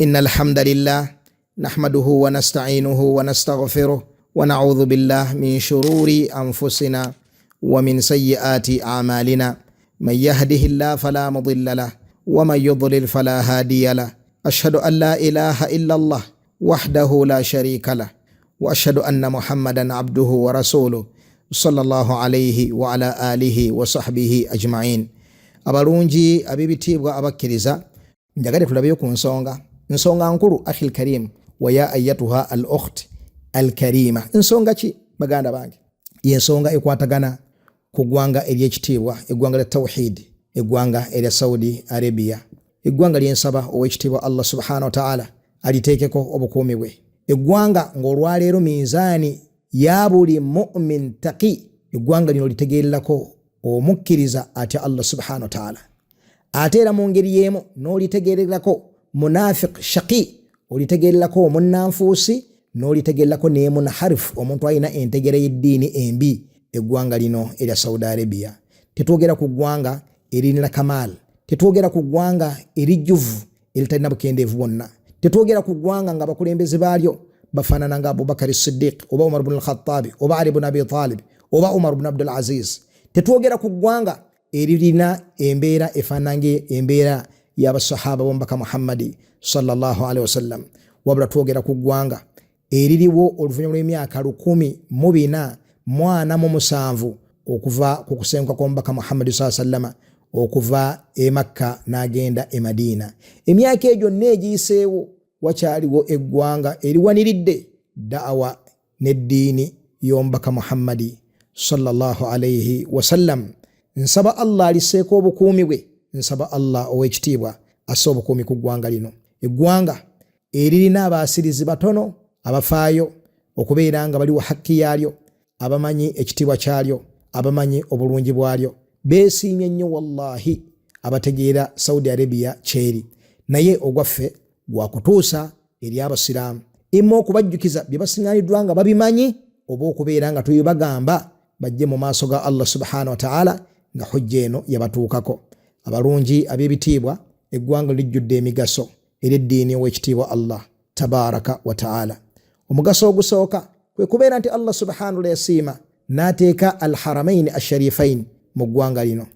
Inna alhamdulillah nahmaduhu wa nasta'inuhu wa nastaghfiruh wa na'udhu billah min shururi anfusina wa min sayyiati a'malina man yahdihillahu fala mudilla lah wa man yudlil fala hadiya lah ashhadu an la ilaha illa Allah wahdahu la sharika lah wa ashhadu anna muhammadan abduhu wa rasuluh sallallahu alayhi wa ala alihi wa sahbihi ajma'in. Abalungi ab'ebitiibwa abakkiriza, njagale tulabeyo ku nsonga, nsonga nkulu. Akhi lkarim wa ya ayatuha al ukht alkarima, nsonga ki baganda bange? Yensonga ekwatagana ku ggwanga eryekitiibwa, eggwanga lya tawhid, eggwanga erya Saudi Arabia, eggwanga lyensaba owekitiibwa Allah subhanahu wataala aliteekeko obukuumi bwe, eggwanga ng'olwaleero minzaani ya buli mumin taqi. Eggwanga lino litegeererako omukkiriza atya Allah subhanahu wataala, ate era mu ngeri y'emu n'olitegeererako munafiq shaqi, olitegeererako omunnanfuusi, n'olitegeererako nemunharifu, omuntu alina entegera y'eddiini embi. Eggwanga lino erya Saudi Arabia, tetwogera ku ggwanga eririna kamaal, tetwogera ku ggwanga erijjuvu eritalina bukendeevu bwonna, tetwogera ku ggwanga nga abakulembeze baalyo bafaanana nga Abubakari Siddiq oba Umar bnu Alkhatabi oba Ali bnu Abi Talib oba Umar bnu Abdul Aziz. Tetwogera ku ggwanga eririna embeera efaanana nga embeera y'abasahaba b'omubaka Muhammadi sallallahu alaihi wasallam, wabula twogera ku ggwanga eririwo oluvannyuma lw'emyaka 1447 okuva ku kusenguka kw'omubaka Muhammadi saa sallama okuva e Makka n'agenda e Madiina. Emyaka egyo gyonna egiyiseewo, wakyaliwo eggwanga eriwaniridde da'awa n'eddiini y'omubaka Muhammadi sallallahu alaihi wasallam. Nsaba Allah aliseeko obukuumi bwe, nsaba Allah ow'ekitiibwa asse obukuumi ku ggwanga lino, eggwanga eririna abaasirizi batono abafaayo okubeera nga baliwo hakki yaalyo, abamanyi ekitiibwa kyalyo, abamanyi obulungi bwalyo. Beesiimye nnyo wallahi abategeera Saudi Arabia kyeri, naye ogwaffe gwakutuusa eri abasiraamu, imma okubajjukiza bye basiŋŋaniddwa nga babimanyi, oba okubeera nga tubibagamba bajje mu maaso ga Allah subhanahu wataala nga hujja eno yabatuukako. Abalungi ab'ebitiibwa, eggwanga lijjudde emigaso eri eddiini ow'ekitiibwa Allah tabaraka wataala. Omugaso ogusooka kwe kubeera nti Allah subhanahu wataala yasiima n'ateeka alharamaini asharifain mu ggwanga lino.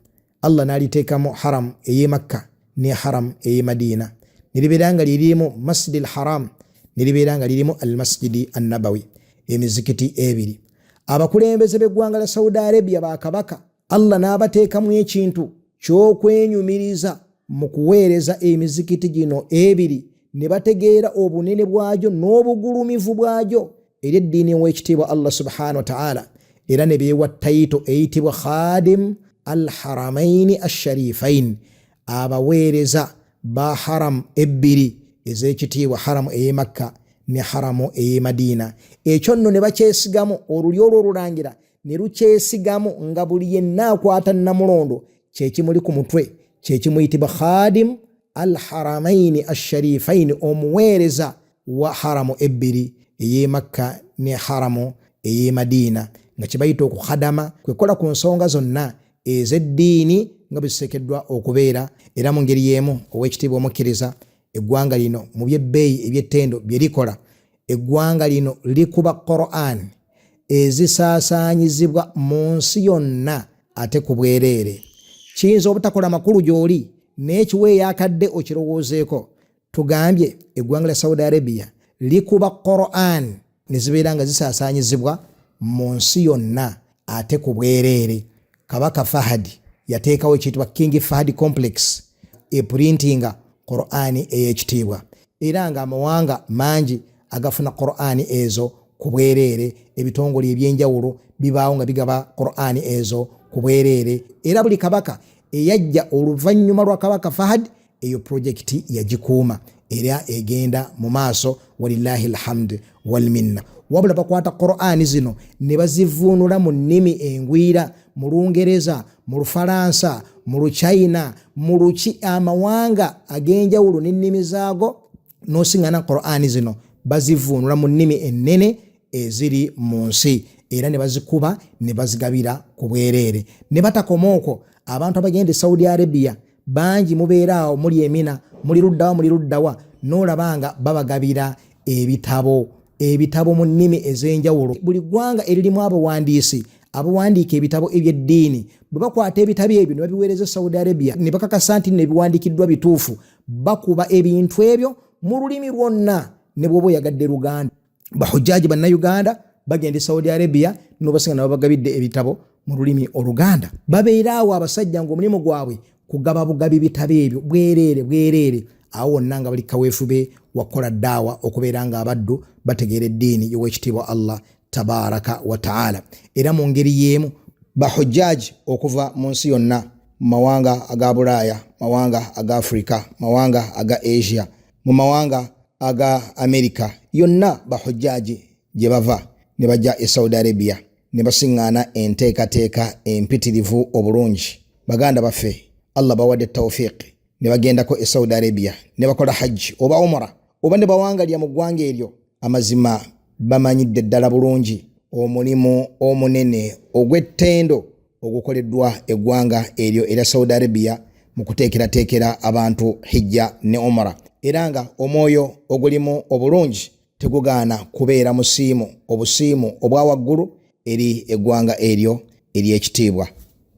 Allah n'aliteekamu haram ey'e Makka ne haram ey'e Madiina, ne libeera nga lirimu Masjidi al Haram, ne libeera nga lirimu al Masjidi Annabawi, emizikiti ebiri. Abakulembeze b'eggwanga lya Saudi Arabia, bakabaka, Allah n'abateekamu ekintu ky'okwenyumiriza mu kuweereza emizikiti gino ebiri, ne bategeera obunene bwagyo n'obugulumivu bwagyo eri eddiini ew'ekitiibwa Allah subhanahu wataala, era ne beewa tayito eyitibwa khadim alharamaini asharifain, abaweereza ba haramu ebbiri ez'ekitiibwa, haramu ey'e Makka ne haramu ey'e Madiina. Ekyo nno ne bakyesigamu, olulyo olwo olulangira ne lukyesigamu nga buli yenna akwata namulondo kyekimuli ku mutwe kyekimuyitibwa khadim alharamaini asharifaini, omuweereza wa haramu ebbiri ey'e Makka ne haramu ey'e Madiina, nga kyebayita okukhadama kwekola ku nsonga zonna ez'eddiini nga bwe ziteekeddwa okubeera. Era mu ngeri y'emu, ow'ekitiibwa omukkiriza, eggwanga lino mu by'ebbeeyi eby'ettendo bye likola, eggwanga lino likuba Quran ezisaasaanyizibwa mu nsi yonna ate ku bwereere. Kiyinza obutakola makulu gy'oli, naye kiweeyo akadde okirowoozeeko. Tugambye eggwanga lya Saudi Arabia likuba Quran ne zibeera nga zisaasaanyizibwa mu nsi yonna ate ku bwereere. Kabaka Fahad yateekawo ekiyitibwa King Fahad Complex epurintinga Qurani ey'ekitiibwa, era nga amawanga mangi agafuna Qurani ezo ku bwereere. Ebitongole ebyenjawulo bibaawo nga bigaba Qurani ezo ku bwereere, era buli kabaka eyajja oluvannyuma lwa Kabaka Fahad eyo projekiti yagikuuma era egenda mu maaso, walillahi alhamd walminna. Wabula bakwata Qurani zino ne bazivuunula mu nnimi engwira, mu Lungereza, mu Lufalansa, mu Luchina, mu luki, amawanga ag'enjawulo n'ennimi zaago. N'osiŋŋana Qurani zino bazivuunula mu nnimi ennene eziri mu nsi, era ne bazikuba ne bazigabira ku bwereere. Ne batakoma okwo, abantu abagenda e Saudi Arabia bangi, mubeera awo muli emina, muli luddawa, muli luddawa, N'olaba nga babagabira ebitabo, ebitabo mu nnimi ez'enjawulo. Buli ggwanga eririmu abawandiisi abawandiika ebitabo eby'eddiini, bwe bakwata ebitabo ebyo ne babiweereza e Saudi Arabia ne bakakasa nti nno ebiwandiikiddwa bituufu, bakuba ebintu ebyo mu lulimi lwonna, ne bw'oba oyagadde Luganda. Bahujjaaji Bannayuganda bagenda e Saudi Arabia n'obasinga nababagabidde ebitabo mu lulimi Oluganda. Babeera awo abasajja ng'omulimu gwabwe kugaba bugabi bitabo ebyo bwereere bwereere, awo wonna nga bali kaweefube wakukola ddaawa okubeera nga abaddu bategeera eddiini y'Owekitiibwa Allah tabaraka wa taala. Era mu ngeri y'emu bahujjaaji okuva mu nsi yonna, mu mawanga aga Bulaaya, mawanga aga Afirika, mawanga aga Asia, mu mawanga aga Amerika yonna, bahujjaaji gye bava ne bajja e Saudi Arabia ne basiŋŋaana enteekateeka empitirivu obulungi. Baganda baffe Allah bawadde tawfiiki ne bagendako e Saudi Arabia ne bakola hajji oba umura oba ne bawangalira mu ggwanga eryo. Amazima bamanyidde ddala bulungi omulimu omunene ogw'ettendo ogukoleddwa eggwanga eryo erya Saudi Arabia mu kuteekerateekera abantu hijja ne umura, era nga omwoyo ogulimu obulungi tegugaana kubeera musiimu, obusiimu obwa waggulu eri eggwanga eryo ery'ekitiibwa.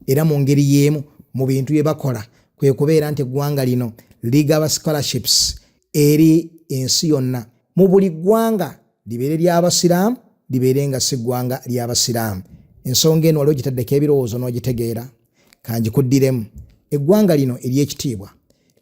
Era mu ngeri y'emu mu bintu bye bakola kwe kubeera nti eggwanga lino ligaba scholarships eri ensi yonna, mu buli ggwanga, libeere ly'Abasiraamu, libeere nga si ggwanga ly'Abasiraamu. Ensonga eno wali ogitaddeko ebirowoozo n'ogitegeera? Kangikuddiremu. Eggwanga lino ery'ekitiibwa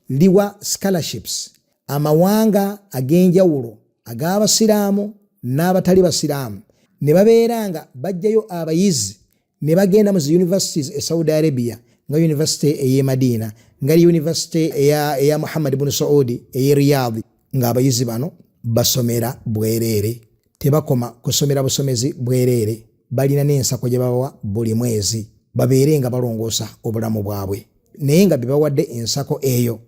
liwa scholarships amawanga ag'enjawulo ag'Abasiraamu n'abatali Basiraamu, ne babeera nga bajjayo abayizi ne bagenda mu zi universities e Saudi Arabia, nga university ey'e Madiina, nga university eya Muhammad ibn Saudi ey'e Riyadh, ng'abayizi bano basomera bwereere. Tebakoma kusomera busomezi bwereere, balina n'ensako gye babawa buli mwezi babeere nga balongoosa obulamu bwabwe. Naye nga bye bawadde ensako eyo,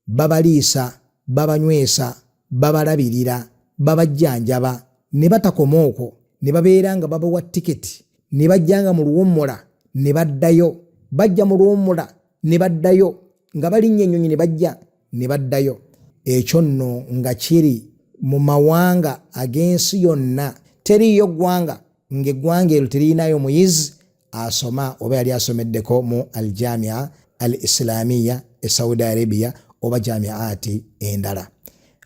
babaliisa, babanywesa, babalabirira, babajjanjaba, ne batakoma okwo ne babeera nga babawa tiketi ne bajja nga mu luwummula ne baddayo, bajja mu luwummula ne baddayo, nga balinnya ennyonyi ne bajja ne baddayo. Ekyo nno nga kiri mu mawanga ag'ensi yonna. Teriiyo ggwanga ng'eggwanga eryo teririnayo muyizi asoma oba yali asomeddeko mu Aljamia Al Islamiya e Saudi Arabia oba jamiaati endala.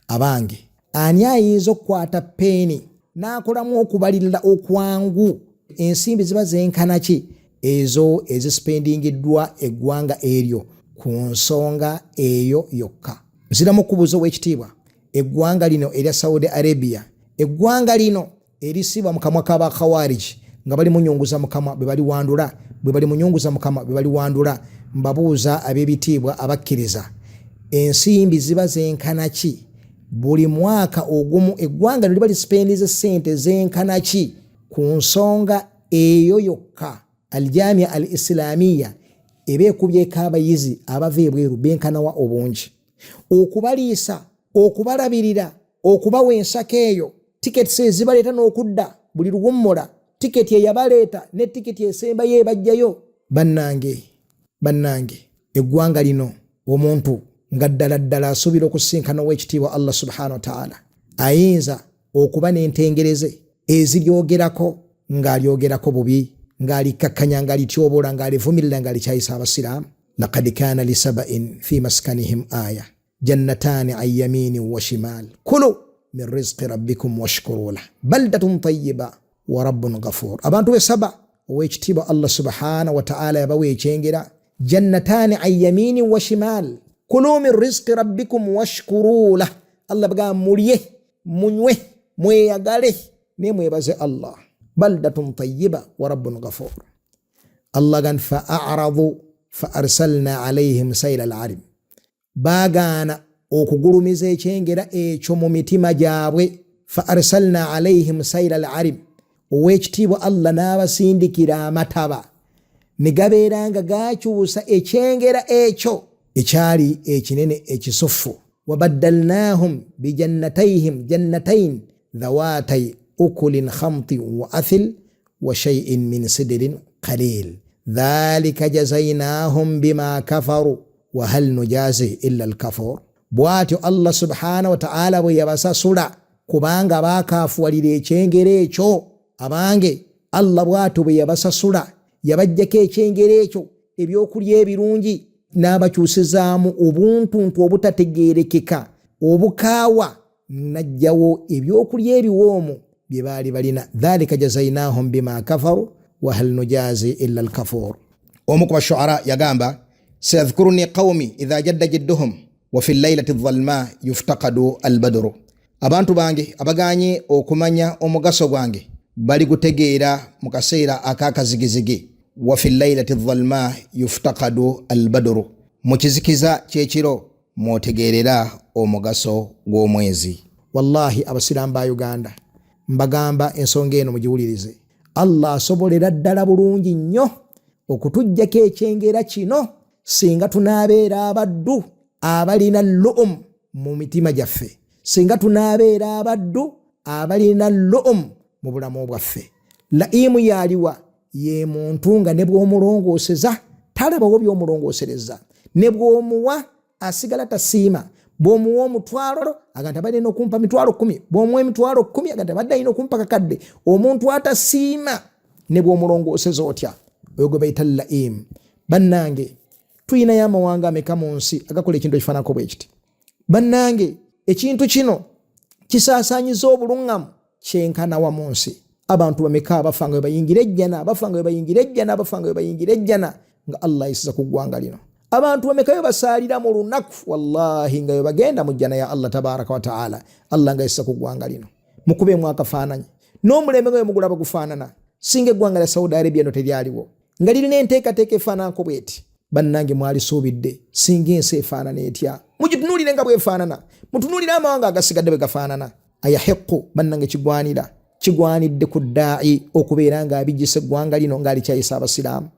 Abange, ani ayinza okukwata peeni n'akolamu okubalirira okwangu ensimbi ziba zenkana ki ezo ezisipendingiddwa eggwanga eryo ku nsonga eyo yokka? Nziramu okubuuza, ow'ekitiibwa, eggwanga lino erya Saudi Arabia, eggwanga lino erisiibwa mu kamwa ka Bakhawariji nga bali munyunguza mukama bwe baliwandula, bwe bali munyunguza mukama bwe baliwandula, mbabuuza ab'ebitiibwa abakkiriza, ensimbi ziba zenkana ki buli mwaka ogumu eggwanga lino liba lisipendiza ssente zenkana ki ku nsonga eyo yokka? Aljamia Al Islamiya eba ekubyeko abayizi abava ebweru benkanawa obungi, okubaliisa, okubalabirira, okubawa ensako eyo, tiketi ezibaleeta n'okudda buli luwummula, tiketi eyabaleeta ne tiketi esembayo ebajjayo. Bannange, bannange, eggwanga lino, omuntu nga ddala ddala asuubira okusisinkana Ow'ekitiibwa Allah subhanahu wa taala, ayinza okuba n'entengereze eziryogerako ng'alyogerako bubi, ng'alikkakkanya, ng'alityobola, ng'alivumirira, ng'alikyayisa Abasiraamu? Laqad kaana lisabain fi maskanihim aya jannataani an yamini wa shimal kulu min rizqi rabbikum washkuru lah baldatun tayiba wa rabbun ghafur. Abantu be Saba, Owekitiibwa Allah subhana wa taala yabawa ekyengera, jannataani an yamini wa shimal kulu min rizqi rabbikum washkuru lah. Allah bagamba mulye, munywe, mweyagale naye mwebaze Allah. Baldatun tayiba wa rabbun ghafur. Allah gan fa aradu fa arsalna alaihim saila al arim, baagaana okugulumiza ekyengera ekyo mu mitima gyabwe. Fa arsalna alaihim saila al arim, Ow'ekitiibwa Allah n'abasindikira amataba ne gabeera nga gakyusa ekyengera ekyo ekyali ekinene ekisuffu. Wabaddalnahum bijannatayhim jannatain dhawatai ukulin khamtin wa athil wa shay'in min sidirin qalil dhalika jazainahum bima kafaru wa hal nujazi illa alkafur. Bw'atyo Allah subhanahu wa ta'ala bwe yabasasula kubanga baakaafuwalira ekyengera ekyo. Abange, Allah bw'atyo bwe yabasasula, yabajjako ekyengera ekyo, ebyokulya ebirungi, n'abakyusizaamu obuntuntu obutategeerekeka obukaawa, n'ajjawo ebyokulya ebiwoomu bye baali balina. Dhalika jazainahum bima kafaru wahal nujazi illa alkafur. Omu ku bashuara yagamba, sayadhkuruni qaumi idha jadda jidduhum wa fi llailati dhalma yuftaqadu albadru. Abantu bange abaganye okumanya omugaso gwange baligutegeera mu kaseera ak'akazigizigi. Wa fi llailati dhalma yuftaqadu albadru, mu kizikiza ky'ekiro mwotegeerera omugaso gw'omwezi. Wallahi abasiraamu ba Uganda, mbagamba ensonga eno mugiwulirize. Allah asobolera ddala bulungi nnyo okutuggyako ekyengera kino singa tunaabeera abaddu abalina lu'um mu mitima gyaffe, singa tunaabeera abaddu abalina lu'um mu bulamu bwaffe. Laimu yaliwa? Ye muntu nga ne bw'omulongooseza talabawo by'omulongoosereza, ne bw'omuwa asigala tasiima. Bw'omuwa omutwalo aga nti abadde alina okumpa 100,000, bw'omuwa 100,000 aga nti abadde alina okumpa kakadde. Omuntu atasiima ne bw'omulongooseza otya, oyo gwe bayita laimu. Bannange, tulinayo amawanga ameka mu nsi agakola ekintu ekifaananako bwe kiti? Bannange, ekintu kino kisaasaanyiza obuluŋŋamu kyenkanawa mu nsi? Abantu bameka abafa nga webayingira ejjana, abafa nga webayingira ejjana, abafa nga webayingira ejjana, nga Allah ayisiza ku ggwanga lino? Abantu bameka bwe basaalira mu lunaku, wallahi, nga webagenda mu jjana ya Allah tabaraka wa taala, Allah nga ayisiza ku ggwanga lino? Mukubeemu akafaananyi n'omulembe nga wemugulaba gufaanana. Singa eggwanga lya Saudi Arabia no teryaliwo nga lirina enteekateeka efaananako bweti, bannange, mwalisuubidde singa ensi efaanana etya? Mugitunuulire nga bwefaanana, mutunuulire amawanga agasigadde bwe gafaanana. Ayahiqu, bannange, kigwanira, kigwanidde ku daa'i okubeera ng'abijjisa eggwanga lino ng'alikyayisa abasiraamu?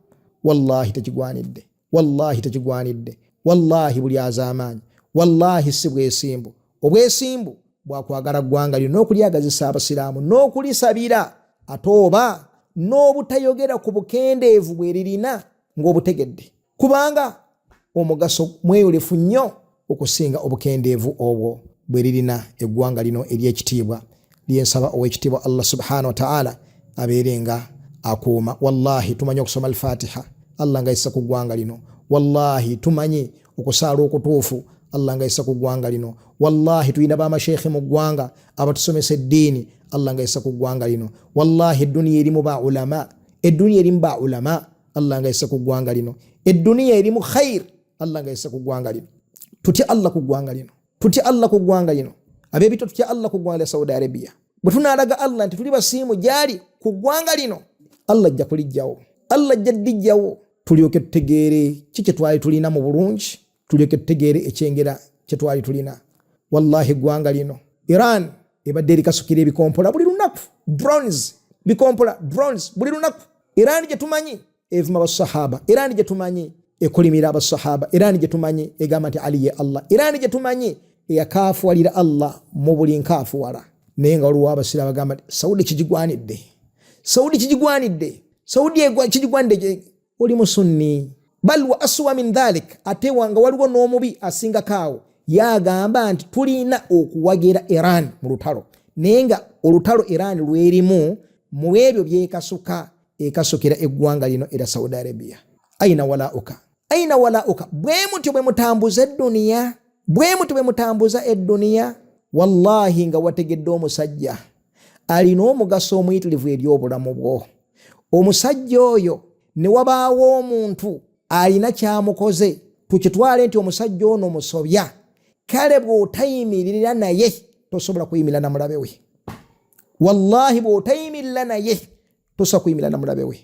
Wallahi tekigwanidde, wallahi tekigwanidde, wallahi buli azaamaanyi, wallahi si bwesimbu. Obwesimbu bwakwagala ggwanga lino n'okulyagazisa abasiraamu n'okulisabira, ate oba n'obutayogera ku bukendeevu bwe lirina ng'obutegedde, kubanga omugaso mweyolefu nnyo okusinga obukendeevu obwo bwe lirina eggwanga lino ery'ekitiibwa lyensaba ow'ekitiibwa Allah subhanahu wa ta'ala abeere nga akuuma. Wallahi tumanyi okusoma Alfatiha, Allah nga ayisa ku ggwanga lino. Wallahi tumanyi okusaala okutuufu, Allah nga ayisa ku ggwanga lino. Wallahi tulina bamasheekhe mu ggwanga abatusomesa eddiini, Allah nga ayisa ku ggwanga lino. Wallahi edduniya erimu ba ulama, edduniya erimu ba ulama, Allah nga ayisa ku ggwanga lino. Edduniya erimu khair, Allah nga ayisa ku ggwanga lino. Tutya Allah ku ggwanga lino, tutya Allah ku ggwanga lino. Ab'ebito, tutya Allah ku ggwanga lya Saudi Arabia. Bwe tunaalaga Allah nti tuli basiimu gyali ku ggwanga lino, Allah ajja kulijjawo, Allah ajja ddijjawo, tulyoke tutegeere ki kye twali tulina mu bulungi, tulyoke tutegeere ekyengera kye twali tulina. Wallahi eggwanga lino, Iran ebadde erikasukira ebikompola buli lunaku, drones, bikompola, drones buli lunaku. Iran gye tumanyi evuma basahaba, Iran gye tumanyi ekolimira abasahaba, Iran gye tumanyi egamba nti Ali ye Allah, Iran gye tumanyi eyakaafuwalira Allah mu buli nkaafuwala, naye nga waliwo abasira abagamba nti Saudi kigigwanidde, Saudi kigigwanidde, Saudi kigigwanidde. Oli musunni? Bal wa aswa min dhalik, ate nga waliwo n'omubi asingako awo, yagamba nti tulina okuwagira Iran mu lutalo, naye nga olutalo Iran lwerimu mu ebyo byekasuka ekasukira eggwanga lino era Saudi Arabia. Aina walauka, aina walauka? Bwe mutyo bwe mutambuza edduniya, bwe mutyo bwe mutambuza edduniya. Wallahi nga wategedde omusajja alina omugaso omuyitirivu eri obulamu bwo, omusajja oyo ne wabaawo omuntu alina kyamukoze, tukitwale nti omusajja ono musobya, kale bw'otayimirira naye tosobola kuyimirira na mulabe we. Wallahi bw'otayimirira naye tosobola kuyimirira na mulabe we.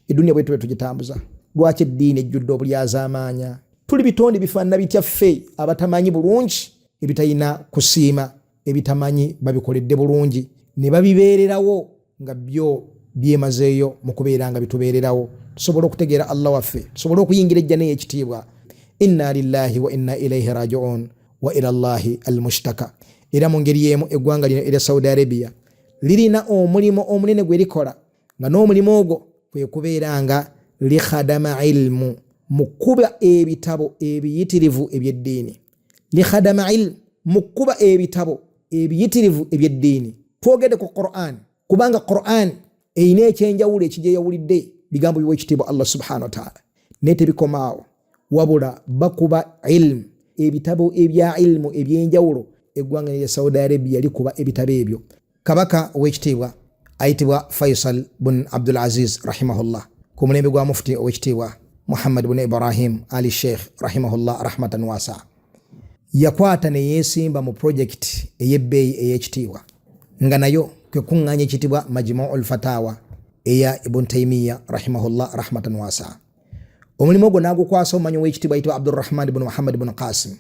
Eduniya bwe tube tugitambuza, lwaki eddiini ejjudde obulyazaamaanya? Tuli bitonde bifaanana bitya ffe abatamanyi bulungi, ebitalina kusiima, ebitamanyi babikoledde bulungi ne babibeererawo nga byo byemazeeyo mu kubeera nga bitubeererawo, tusobole okutegeera Allah waffe, tusobole okuyingira ejjana ey'ekitiibwa? Inna lillahi wa inna ilaihi rajiun wa ila llahi almushtaka. Era mu ngeri y'emu eggwanga lino erya Saudi Arabia lirina omulimu omunene gwe likola, nga n'omulimu ogwo kwe kubeera nga likhadama ilmu mu kuba ebitabo ebiyitirivu eby'eddiini. Likhadama ilmu mu kkuba ebitabo ebiyitirivu ebyeddiini. Twogedde ku Quran, kubanga Quran erina ekyenjawulo ekigyeyawulidde, bigambo by'Owekitiibwa Allah subhanahu wataala. Naye tebikomaawo, wabula bakuba ilmu, ebitabo ebya ilmu ebyenjawulo. Eggwanga lya Saudi Arabia likuba ebitabo ebyo. Kabaka owekitiibwa ayitibwa Faisal bun Abdul Aziz rahimahullah, ku mulembe gwa Mufuti owekitiibwa Muhammad bun Ibrahim Ali Sheikh rahimahullah rahmatan wasa, yakwata ne yeesimba mu projekiti ey'ebbeeyi ey'ekitiibwa, nga nayo kwe kuŋŋaanya ekiyitibwa Majmuu Lfatawa eya Ibun Taimiya rahimahullah rahmatan wasa. Omulimu ogwo n'agukwasa omumanyi w'ekitiibwa ayitibwa Abdurrahman bun Muhammad bun Qasim.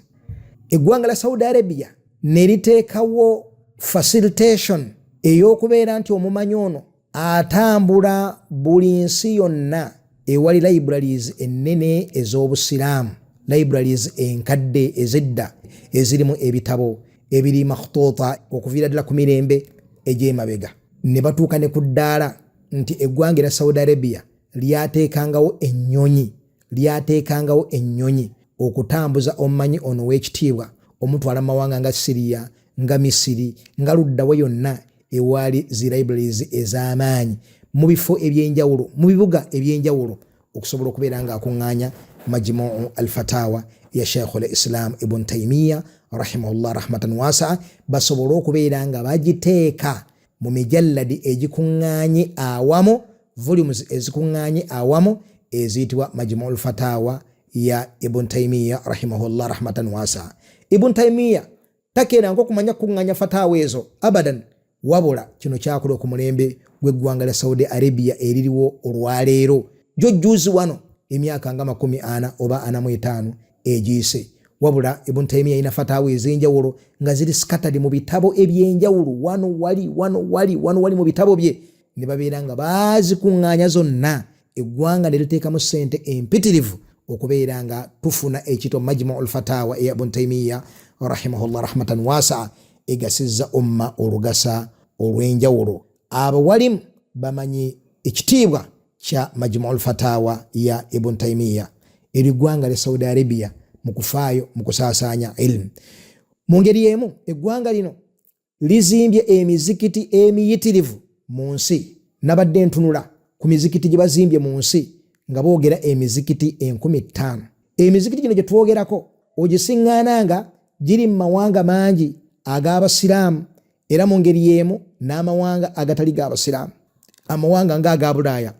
Eggwanga la Saudi Arabia ne liteekawo facilitation ey'okubeera nti omumanyi ono atambula buli nsi yonna ewali libraries ennene ez'Obusiraamu, libraries enkadde ezedda ezirimu ebitabo ebiri makhtuta okuviira ddala ku mirembe egy'emabega, ne batuuka ne ku ddaala nti eggwanga erya Saudi Arabia lyateekangawo ennyonyi, lyateekangawo ennyonyi okutambuza omumanyi ono w'ekitiibwa, omutwala mu mawanga nga Siriya, nga Misiri, nga luddawo yonna ewaali zi libraries ez'amaanyi mu bifo ebyenjawulo, mu bibuga ebyenjawulo, okusobola okubeera ng'akuŋŋaanya Majmuu Alfatawa ya Sheikhul Islam Ibn Taimiya rahimahullah rahmatan wasaa, basobole okubeera nga bagiteeka mu mijalladi egikuŋŋaanye awamu, volumes ezikuŋŋaanye awamu eziyitibwa Majmuu Lfatawa ya Ibn Taimiya rahimahullah rahmatan wasaa. Ibn Taimiya takeeranga okumanya kukuŋŋaanya fatawa ezo abadan, wabula kino kyakola ku mulembe gw'eggwanga lya Saudi Arabia eririwo olwaleero, jo juzi wano emyaka nga 40 oba 45 egiyise. Wabula Ibn Taimiya alina fatawa ez'enjawulo nga ziri scattered mu bitabo ebyenjawulo, wano wali, wano wali, wano wali mu bitabo bye, ne babeera nga baazikuŋŋaanya zonna. Eggwanga ne liteekamu ssente empitirivu okubeera nga tufuna ekito Majmuu Lfatawa eya Ibn Taimiya rahimahullah rahmatan wasaa, egasizza umma olugasa olw'enjawulo. Abawalimu bamanyi ekitiibwa kya Majmuu Lfatawa ya Ibn Taimiya eri ggwanga lya Saudi Arabia mu kufaayo mu kusaasaanya ilmu. Mu ngeri emu, eggwanga lino lizimbye emizikiti emiyitirivu mu nsi. Nabadde ntunula ku mizikiti gye bazimbye mu nsi nga boogera emizikiti 5000. Emizikiti gino gye twogerako ogisiŋŋaana nga giri mu mawanga mangi ag'Abasiraamu, era mu ngeri y'emu n'amawanga agatali g'Abasiraamu, amawanga nga aga Bulaaya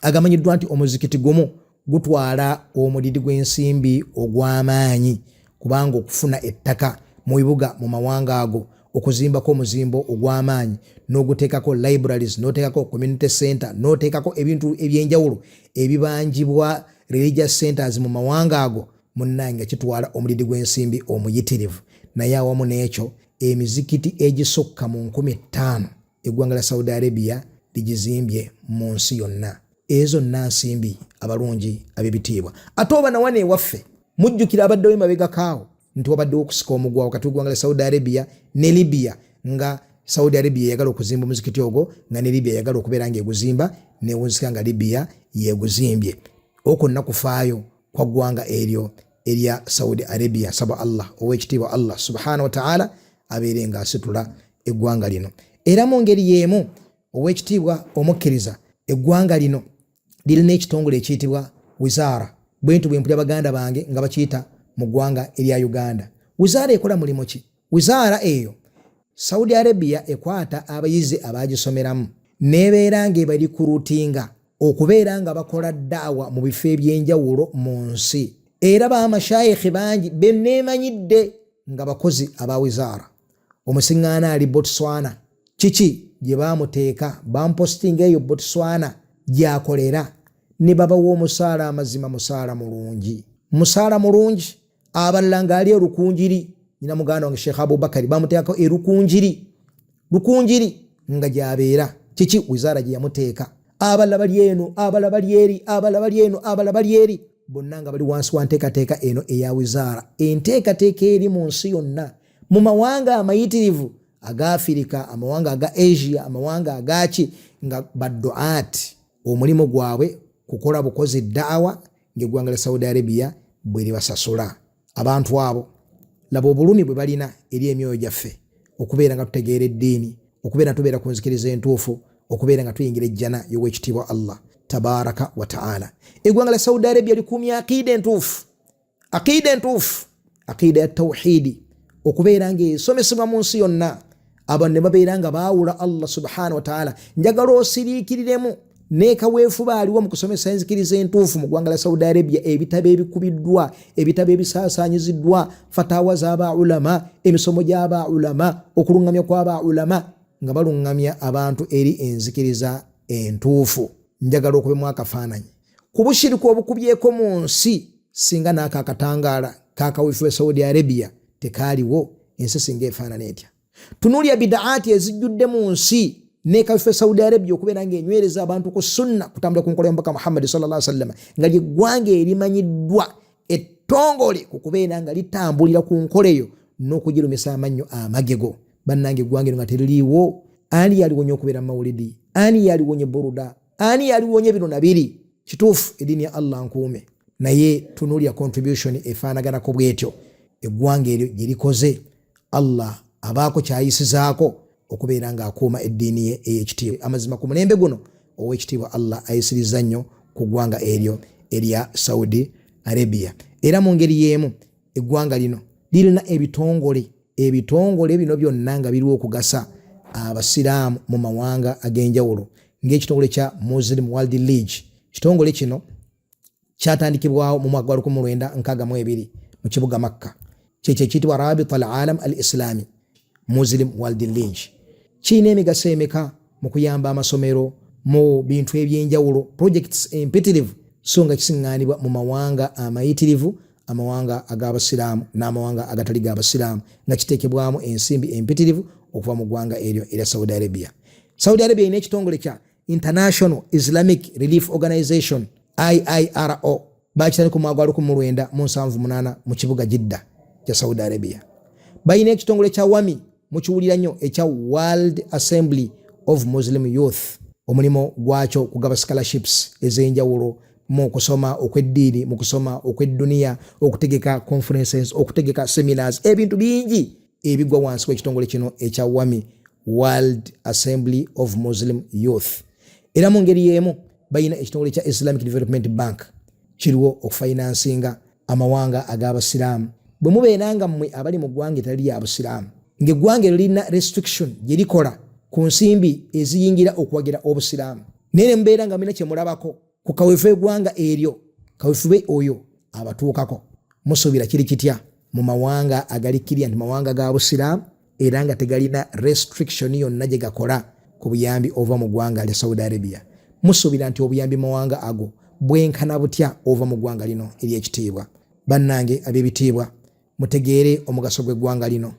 agamanyiddwa nti omuzikiti gumu gutwala omuliri gw'ensimbi ogw'amaanyi, kubanga okufuna ettaka mu bibuga mu mawanga ago okuzimbako omuzimbo ogw'amaanyi, n'oguteekako libraries, n'oteekako community center, n'oteekako ebintu ebyenjawulo ebibanjibwa religious centers mu mawanga ago, munnange, nga kitwala omuliri gw'ensimbi omuyitirivu. Naye awamu n'ekyo, emizikiti egisukka mu 5000 eggwanga lya Saudi Arabia ligizimbye mu nsi yonna. Ezo nna nsimbi, abalungi ab'ebitiibwa. Ate oba nawana ewaffe, mujjukira abaddewo emabegakaawo nti wabaddewo okusika omugwa wakati w'eggwanga lya Saudi Arabia ne Libya, nga Saudi Arabia eyagala okuzimba omuzikiti ogwo, nga ne Libya eyagala okubeera nga eguzimba, newunzika nga Libya yeguzimbye. Okwo nna kufaayo kwa ggwanga eryo erya Saudi Arabia. Saba Allah owekitiibwa Allah subhanahu wataala abeere nga asitula eggwanga lino. Era mu ngeri y'emu, owekitiibwa omukkiriza, eggwanga lino lirina ekitongole ekiyitibwa wizaara. Bwentu bwe mpulira baganda bange nga bakiyita mu ggwanga erya Uganda. Wizaara ekola mulimu ki? Wizaara eyo, Saudi Arabia ekwata abayizi abagisomeramu nebeera ng'ebarikurutinga okubeera nga bakola daawa mu bifo ebyenjawulo mu nsi. Era bamashayikhi bangi beneemanyidde nga bakozi aba wizaara. Omusiŋŋaana ali Botswana, kiki gye bamuteeka? Bampositinga eyo Botswana gyakolera, ne babawa omusaala. Amazima, musaala mulungi, musaala mulungi. Abalala ng'ali erukunjiri, nyina muganda wange Sheekh Abubakari bamuteekako erukunjiri, Lukunjiri nga gyabeera. Kiki? Wizaara gye yamuteeka. Abalala bali eno, abalala bali eri, abalala bali eno, abalala bali eri, bonna nga bali wansi wa nteekateeka eno eya wizaara, enteekateeka eri mu nsi yonna, mu mawanga amayitirivu aga Afirika, amawanga aga Asia, amawanga agaki, nga baduaati omulimu gwabwe kukola bukozi daawa, ng'eggwanga lya Saudi Arabia bwe libasasula. Abantu abo Laba obulumi bwe balina eri emyoyo gyaffe okubeera nga tutegeera eddiini, okubeera nga tubeera ku nzikiriza entuufu, okubeera nga tuyingira ejjana y'owekitiibwa Allah tabaraka wa taala. Eggwanga lya Saudi Arabia likuumye akiida entuufu, akiida entuufu, akiida ya tawhidi, okubeera ng'esomesebwa mu nsi yonna, abantu ne babeera nga baawula Allah subhanahu wa taala. Njagala osiriikiriremu nekaweefuba aliwo mu kusomesa enzikiriza entuufu mu ggwanga lya Saudi Arabia, ebitabo ebikubiddwa, ebitabo ebisaasaanyiziddwa, fatawa z'aba ulama, emisomo gy'aba ulama, okuluŋŋamya kw'aba ulama nga baluŋŋamya abantu eri enzikiriza entuufu. Njagala okubemu akafaananyi ku bushiriku obukubyeko mu nsi. Singa n'ako akatangaala kakaweefuba Saudi Arabia tekaaliwo, ensi singa efaanana etya? Tunuulira bidaati ezijjudde mu nsi nekafe Saudi Arabia okubeera ng'enywereza abantu ku sunna, kutambula ku nkola y'omubaka Muhammadi sallallahu alaihi wasallam, nga lyeggwanga erimanyiddwa ettongole ku kubeera nga litambulira ku nkola eyo n'okugirumisa amannyo amagego. Bannange, eggwanga eryo nga teririiwo, ani yaliwonye okubeera mu mawulidi? Ani yaliwonye buruda? Ani yaliwonye bino na biri? Kituufu, eddiini ya Allah nkuume, naye tunuulira contribution efaanaganako bwetyo eggwanga eryo gye likoze. Allah abaako kyayisizaako okubeera ng'akuuma eddiini ye ey'ekitiibwa. Amazima, ku mulembe guno ow'ekitiibwa Allah ayisiriza nnyo ku ggwanga eryo erya Saudi Arabia. Era mu ngeri y'emu eggwanga lino lirina ebitongole, ebitongole bino byonna nga biriwo okugasa abasiraamu mu mawanga ag'enjawulo, ng'ekitongole kya Muslim World League. Kitongole kino kyatandikibwawo mu mwaka gwa 1962 mu kibuga Makka, kyekyo ekiyitibwa Rabita al Alam al Islami Muslim World League. Kirina emigaso emeka mu kuyamba amasomero mu bintu ebyenjawulo, projects empitirivu, so nga kisiŋŋaanibwa mu mawanga amayitirivu, amawanga ag'abasiraamu n'amawanga agatali g'abasiraamu, nga kiteekebwamu ensimbi empitirivu okuva mu ggwanga eryo erya Saudi Arabia. Saudi Arabia erina ekitongole kya International Islamic Relief Organization, IIRO, bakitandika mu mwaka gwa 1978 mu kibuga Jidda kya Saudi Arabia. Balina ekitongole kya WAMY, mukiwulira nnyo, ekya World Assembly of Muslim Youth. Omulimu gwakyo kugaba scholarships ez'enjawulo mu kusoma okw'eddiini, mu kusoma okw'edduniya, okutegeka conferences, okutegeka seminars, ebintu bingi ebigwa wansi w'ekitongole kino ekya WAMY, World Assembly of Muslim Youth. Era mu ngeri y'emu balina ekitongole kya Islamic Development Bank, kiriwo okufinansinga amawanga ag'abasiraamu. Bwe mubeera nga mmwe abali mu ggwanga etali lya busiraamu, ng'eggwanga eryo lirina restriction gye likola ku nsimbi eziyingira okuwagira obusiraamu, naye ne mubeera nga mulina kye mulabako ku kaweefube eggwanga eryo, kaweefube oyo abatuukako, musuubira kiri kitya mu mawanga agalikkirira nti mawanga ga busiraamu era nga tegalina restriction yonna gye gakola ku buyambi ova mu ggwanga lya Saudi Arabia? Musuubira nti obuyambi mawanga ago bwenkana butya ova mu ggwanga lino ery'ekitiibwa? Bannange ab'ebitiibwa, mutegeere omugaso gw'eggwanga lino.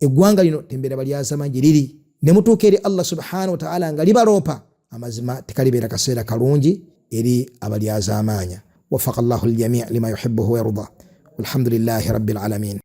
Eggwanga lino tembeera balyazama gye liri ne mutuuka eri Allah subhanahu wa ta'ala nga libaloopa, amazima tekalibeera kaseera kalungi eri abalyazaamaanya. Wafaka llahu ljamii lima yuhibuhu wayarda, walhamdulillahi rabbil alamin.